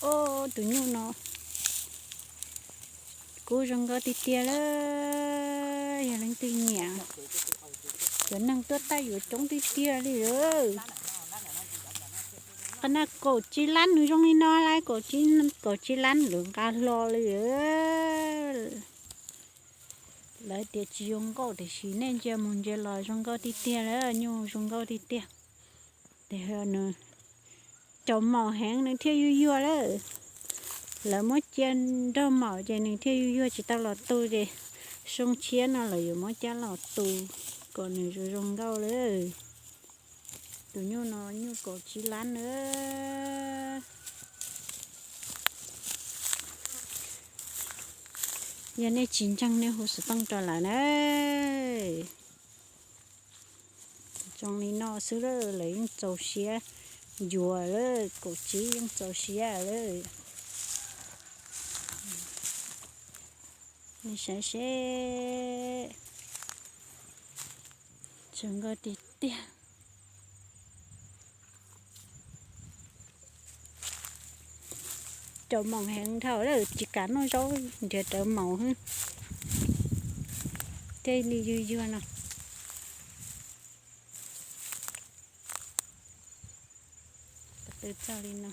Ob, tus nyuj no kub zoo nkauj tiag tiag lawm, yog leej twg nyiam, cov neeg tuaj taij yuav coob tiag tiag li lawm. Qhov no kaum tsib lab nws zoo li no lawm, kaum tsib lab nws nqa hlo li lawm. Lawv tias tsis zoo nkauj tiam sis nej ntsia mus ntsia los zoo nkauj tiag tiag lawm, nyuj zoo nkauj tiag tiag. Tes nws cov maum heev nws thiaj yuag yuag lawm. Lawv muab cia nrog maum ces nws thiaj yuag yuag tsis tau los tu ces xyoo tshiab no lawv yuav muab cab los tu kom nws zoo zoo nkauj lawm. Tus nyuj no nyuj kaum tsib lab na. Yog nej tsis ntseeg nej hu xov tooj rau lawv na. Zoo li no xwb lawm, lawv yeej txaus siab yuav lawm, kaum tsib yeej txaus siab lawm. Nej saib seb, zoo nkauj tiag tiag. Cov maum heev dhau lawm, tsis kam noj zaub nrhiav rawv maum, thiaj li yuag yuag no. Txaus li no.